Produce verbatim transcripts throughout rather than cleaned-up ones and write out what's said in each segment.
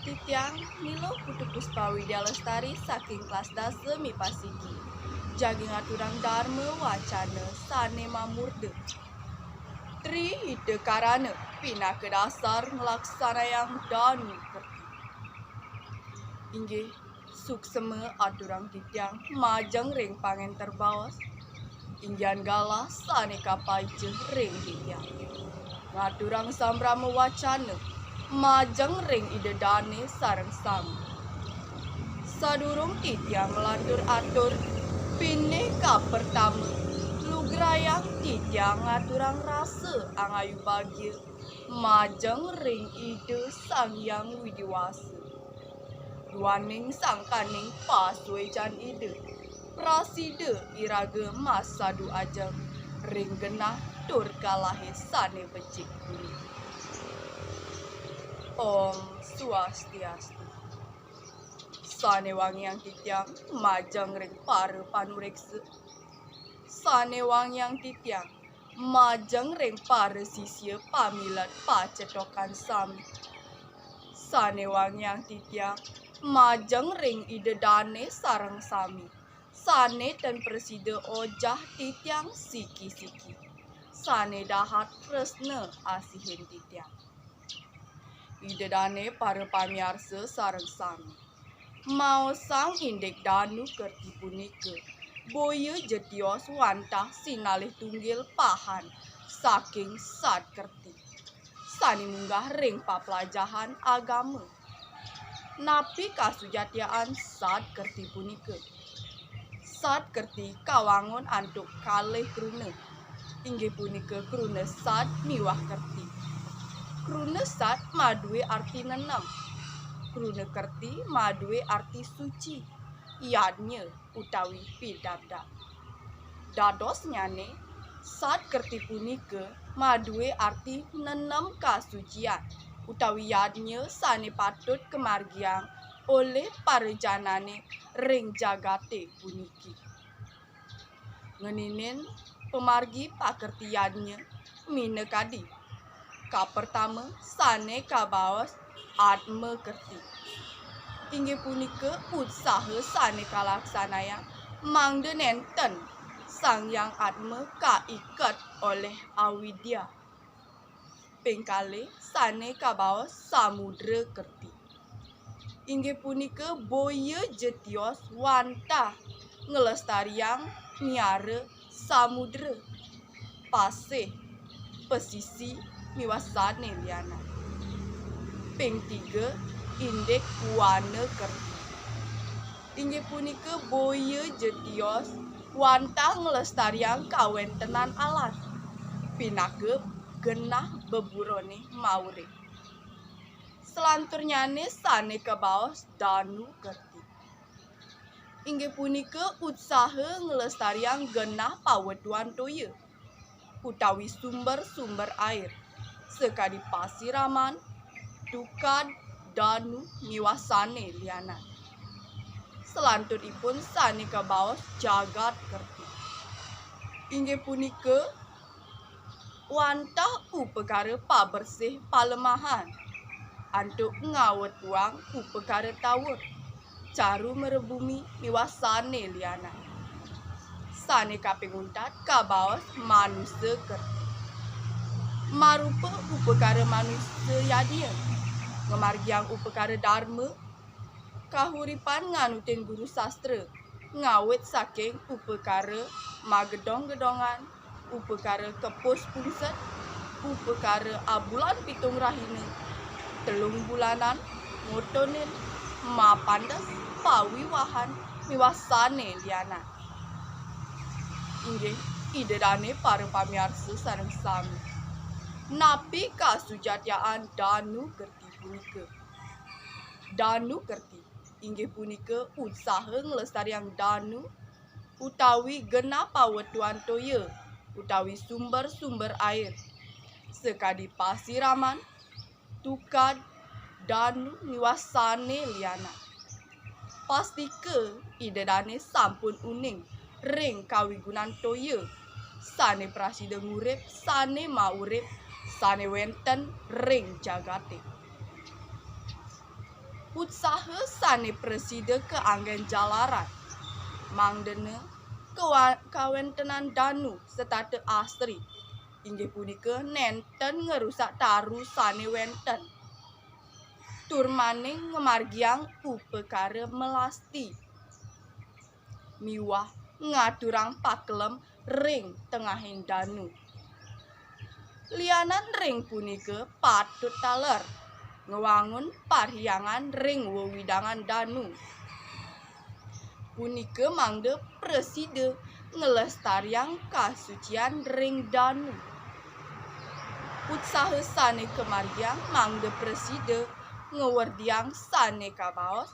Titiang Milo Putu Puspa Widya Lestari saking kelas dasa mipa siki. Jagi ngaturang dharma wacana sane mamurda. Tri Hita Karana pinaka dasar nglaksanayang danu kerti. Inggih, suksema aturang titiang majeng ring pangenter baos, inggihan galah sane kapaica ring titiang. Ngaturang sambrama wacana majeng ring Ida Dane sareng sami. Sadurung titiang nglantur atur, pinih kapertama, lugrayang titiang ngaturang rasa angayu bagia majeng ring Ida Sang Hyang Widi Wasa. Duaning sangkaning pasuecan Ida, prasida iraga masadu ajeng ring genah tur galahe sane becik puniki. Om Swastiastu. Sane wangiang titiang majeng ring para panureksa. Sane wangiang titiang majeng ring para sisia pamilet pacetokan sami. Sane wangiang titiang majeng ring Ida Dane sareng sami, sane ten prasida ojah titiang siki-siki, sane dahat tresna asihin titiang. Ida Dane para pamiarsa sareng sami. Maosang indik danu kerti punika, boya ja tios wantah sinalih tunggil pahan saking sad kerti sane munggah ring paplajahan agama. Napi kasujatian sad kerti punika? Sad kerti kawangun antuk kalih kruna, inggih punika kruna sad miwah kerti. Kruna sad madue arti nenem. Kruna kerti madue arti suci, yadnya utawi pidabdab. Dadosnyane, sad kerti punika madue arti nenem kasucian utawi yadnya sane patut kamargiang olih parajanane ring jagate puniki. Ngeninin pamargi pakerti yadnya minakadi. Kapertama, sane kabaos Atma Kerti. Inggih punika utsaha sane kalaksanayang mangda nenten Sang Hyang Atma kaiket olih awidya. Ping kalih sane kabaos Samudra Kerti. Inggih punika boya ja tios wantah nglestariang miara samudra, pasih, pesisi, miwah sane lianan. Ping tiga, indik Wana Kerti. Inggih punika boya ja tios wantah nglestariang kawentenan alas, pinaka genah beburone maurip. Salanturnyane sane kabaos Danu Kerti. Inggih punika utsaha nglestariang genah pawetuan toya utawi sumber-sumber air, sakadi pasiraman, tukad, danu, miwah sane lianan. Salanturipun sane kabaos Jagat Kerti. Inggih punika wantah upakara pabersih palemahan, antuk ngawetuang upakara tawur, caru mrebumi miwah sane lianan. Sane kaping untat kabaos Manusa Kerti. Marupa upakara manusa yadnya, ngamargiang upakara dharma, kahuripan nganutin guru sastra, ngawit saking upakara magedong-gedongan, upakara kepus pungset, upakara abulan pitung rahina, telung bulanan, ngotonin, mapandes, pawiwahan, miwah sane lianan. Inggih, Ida Dane para pamiarsa sareng sami. Napi kasujatian Danu Kerti punika? Danu Kerti inggih punika utsaha nglestariang danu utawi genah pawetuan toya utawi sumber-sumber air, sakadi pasiraman, tukad, danu, miwah sane lianan. Pastika Ida Dane sampun uning ring kawigunan toya sane prasida ngurip, sane maurip, sane wenten ring jagate. Utsaha sane prasida kaanggen jalaran, mangdane kawa-, kawentenan danu setata asri, inggih punika nenten ngrusak taru sane wenten, tur maning ngamargiang upakara melasti miwah ngaturang pakelem ring tengahing danu. Lianan ring punika patut taler ngwangun parhyangan ring wewidangan danu. Punika mangda prasida nglestariang kasucian ring danu. Utsaha sane kamargiang mangda prasida ngwerdiang sane kabaos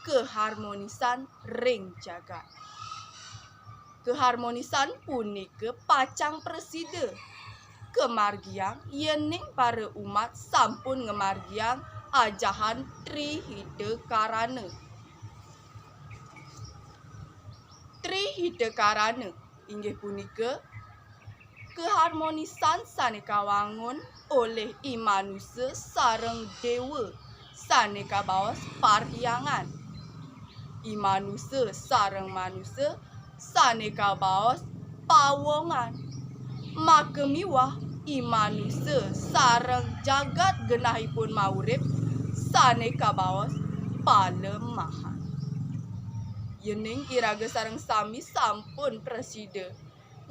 kaharmonisan ring jagat. Kaharmonisan punika pacang prasida kamargiang yening para umat sampun ngamargiang ajahan Tri Hita Karana. Tri Hita Karana inggih punika kaharmonisan sane kawangun olih i manusa sareng dewa sane kabaos parhyangan. I manusa sareng manusa sane kabaos pawongan. Maka miwah i manusa sareng jagat genahipun maurip sane kabaos palemahan. Yening iraga sareng sami sampun prasida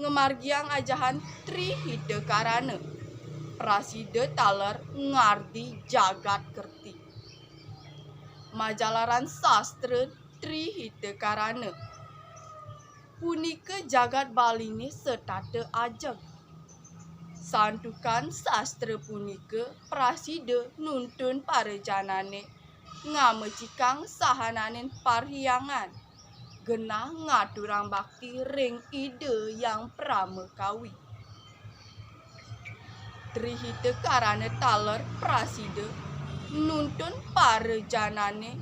ngamargiang ajahan Tri Hita Karana, prasida taler ngardi jagat kerti. Majalaran sastra Tri Hita Karana. Punika jagat Baline setata ajeng. Santukan sastra punika prasida nuntun para janane ngamecikang sahananing parhyangan, genah ngaturang bakti ring Ida Hyang Pramakawi. Tri Hita Karana taler prasida nuntun para janane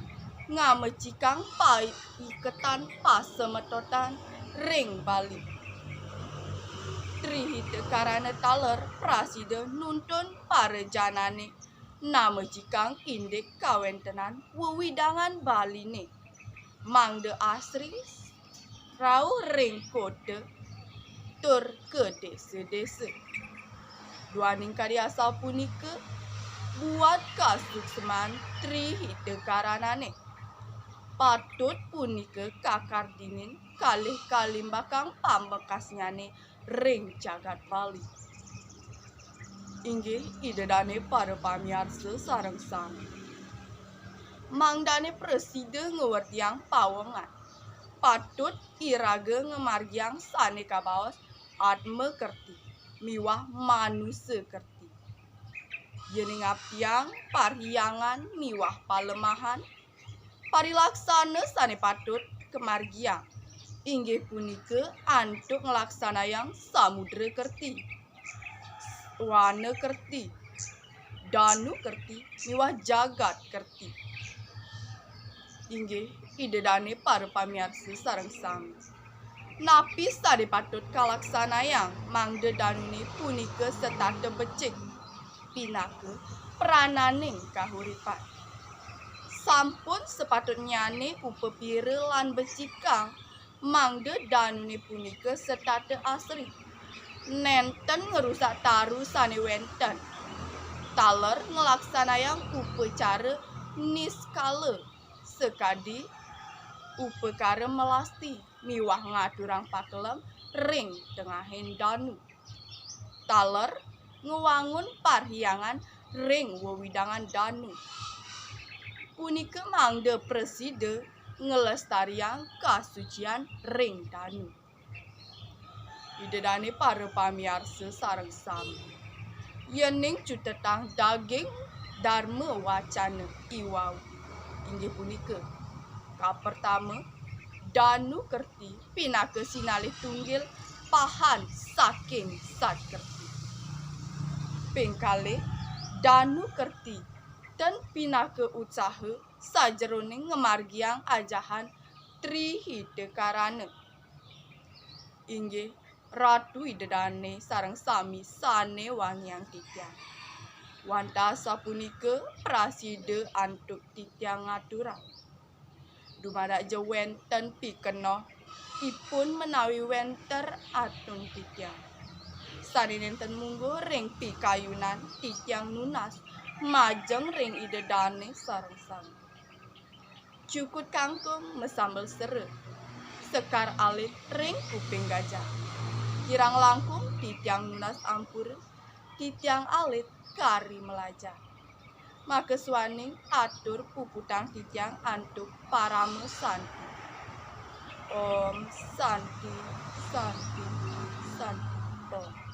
ngamecikang paiketan pasemetotan ring Bali. Tri Hita Karana taler prasida nuntun para janane namecikang indik kawentenan wewidangan Baline, mangda asri rauh ring kota tur ka desa-desa. Duaning kadi asapunika, buat kasuksman Tri Hita Karanane. Patut punika kakardinin kalih kalimbakang pamekasnyane ring jagat Bali. Inggih Ida dane para pamiarsa sareng sami. Mangdane prasida ngwerdiang pawongan, patut iraga ngamargiang sane kabaos atma kerti miwah manusa kerti. Yening aptiang parhyangan miwah palemahan, parilaksana sane patut kamargiang, inggih punika antuk nglaksanayang samudra kerti, wana kerti, danu kerti, miwah jagat kerti. Inggih Ida dane para pamiarsa sareng sami. Napi sane patut kalaksanayang mangda danune punika setata becik pinaka prananing kahuripan? Sampun sapatutnyane upapira lan becikang mangda danune punika setata asri, nenten ngrusak taru sane wenten, taler nglaksanayang upacara niskala sakadi upakara melasti miwah ngaturang pakelem ring tengahing danu, taler ngwangun parhyangan ring wewidangan danu. Punika mangda prasida nglestariang kasucian ring danu. Ida dane para pamiarsa sareng sami. Yening cutetang daging dharma wacana iwau, inggih punika, kapertama, danu kerti pinaka sinalih tunggil pahan saking sat kerti. Ping kalih, danu kerti ten pinaka utsaha sajeroning ngamargiang ajahan Tri Hita Karana. Inggih Ratu Ida dane sareng sami sane wangiang titiang. Wantah sapunika prasida antuk titiang ngaturang. Dumadak ja wenten pikenoh ipun menawi wenter atun titiang. Sane nenten mungguh ring pikayunan titiang nunas majeng ring Ida Dane sareng sami. Cukut kangkung masambel sera, sekar alit ring kuping gajah. Kirang langkung titiang nunas ampura, titiang alit kari malajah. Makaswaning atur puputang titiang antuk parama santi. Om Santi, Santi, Santi, Om.